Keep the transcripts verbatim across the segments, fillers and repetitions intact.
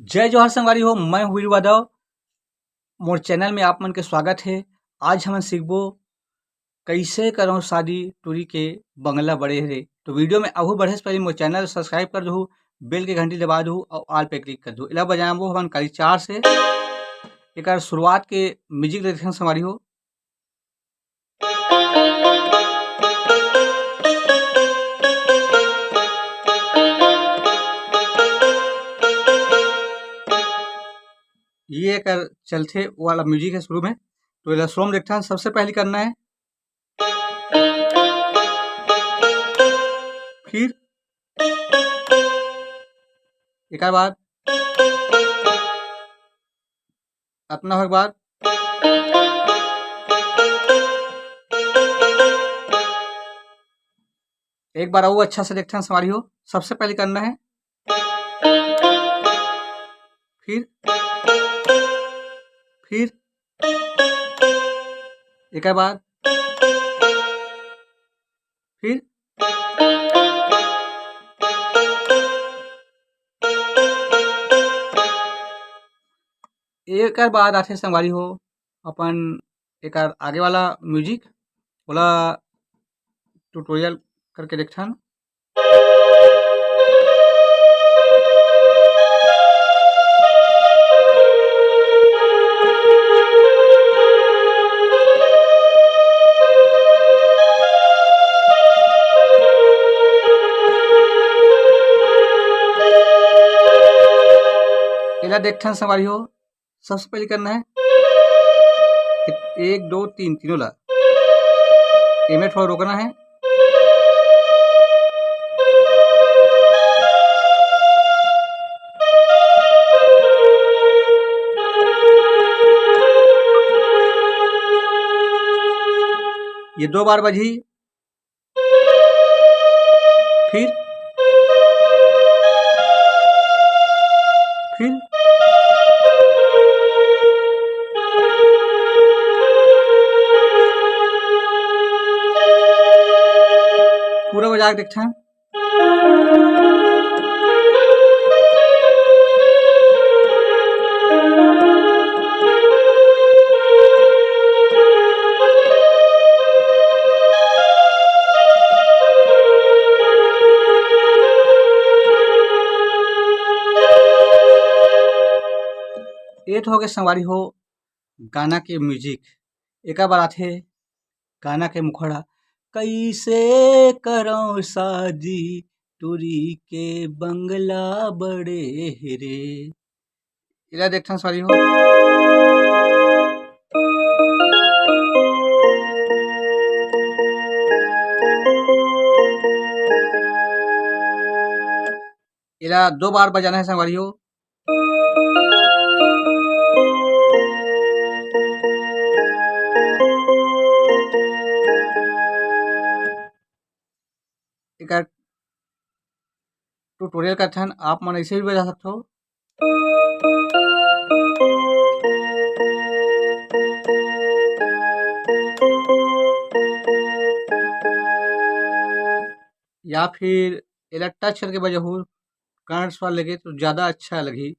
जय जोहार संगवारी हो, मैं हूँ वीरू यादव। मोर चैनल में आप मन के स्वागत हे। आज हमन सीखबो कइसे करंव शादी टूरी के बंगला बड़े हे रे। तो वीडियो में आगू बढ़े से पहले मोर चैनल सब्सक्राइब कर दहू, बेल के घंटी दबा दहू और ऑल पे क्लिक कर दहू। एला बजाबो हमन काली चार से। एकर शुरुआत के म्यूजिक देखथन संगवारी हो। ये एकर चलथे वाला म्यूजिक है शुरू में। तो एला स्लो में देखथन, सबसे पहले करना है, फिर एकर बाद अतना होय के बाद एक बार अउ अच्छा से देखथन संगवारी हो। सबसे पहले करना है, फिर, फिर एकर बाद, फिर एकर बाद आथे संगवारी हो अपन एकर आगे वाला म्यूजिक, ओला ट्यूटोरियल करके देखथन। एला देखथन संगवारी हो, सबसे पहले करना है एक, दो, तीन, तीनों ला। एमे थोड़ा रोकना है। ये दो बार बजी, फिर, फिर पूरा बजा के देखथन। ये तो हो गए संगवारी हो गाना के म्यूजिक। एका बार आथे गाना के मुखड़ा, कैसे करंव शादी टूरी के बंगला बड़े हे रे। एला देखथन संगवारी हो। एला दो बार बजाना है संगवारी हो। एकर ट्यूटोरियल करथन, आप मन ऐसे भी बजा सकथो। या फिर एला टच करके बजाहू, कर्ण स्वर लगे तो ज्यादा अच्छा लगही।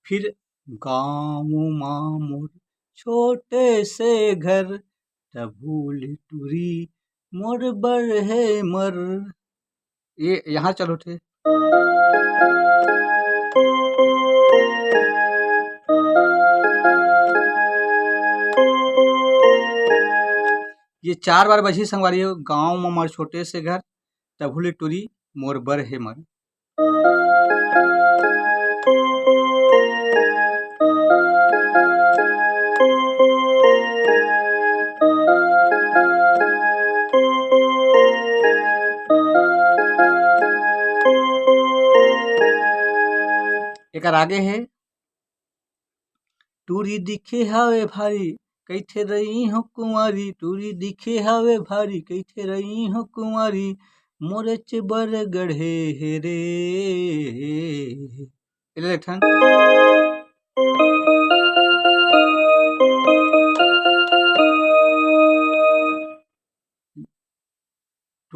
फिर गाँव मा मोर छोटे से घर, तभू ले टूरी मोर बर हे मर। ये यहाँ चल उठे। ये चार बार बजही संगवारी हो, गाँव म मोर छोटे से घर, तभू ले टूरी मोर बर हे मर। एकर आगे हे, टूरी दिखे हावे भारी, कइठे रही हो कुंवारी, टूरी दिखे हावे भारी, कइठे रही हो कुंवारी, मोरेच बर गढ़े हे रे। एला एक ठन।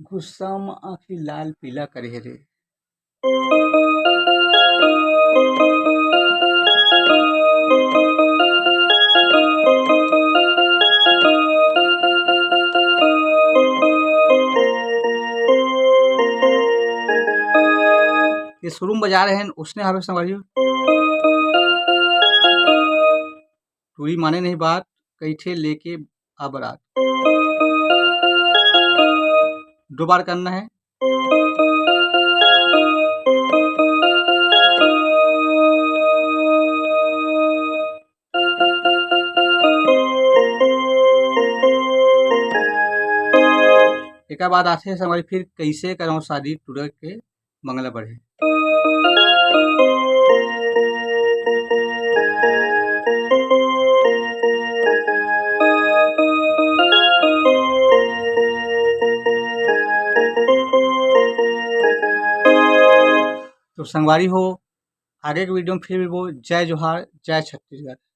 गुस्सा म आँखी लाल पीला करे हे रे। ये शुरू में बजा रहे हैं, उसने हवे संगवारी हो। टूरी माने नहीं बात, कइठे लेके आ बरात। दो बार करना है। एकर बाद आथे संगवारी, फिर कइसे करव शादी टूरा के मंगला बढ़े। तो संगवारी हो, आगे के वीडियो में फिर मिलबो। जय जोहार, जय छत्तीसगढ़।